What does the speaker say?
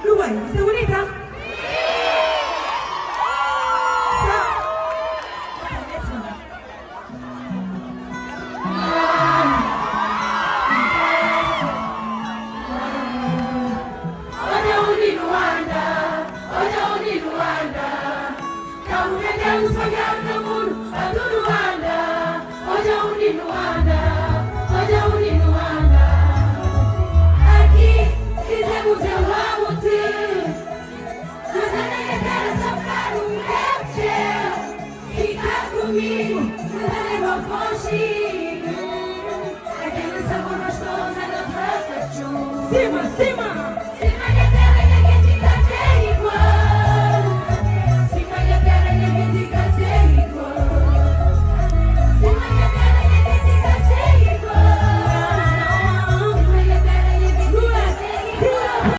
Nu bai! Sta bunita? Sta! Ok, next one. Odja undi nu anda, odja undi nu anda Kabu Verdianu spadjadu na mundu pa tudu banda Odja undi nu anda.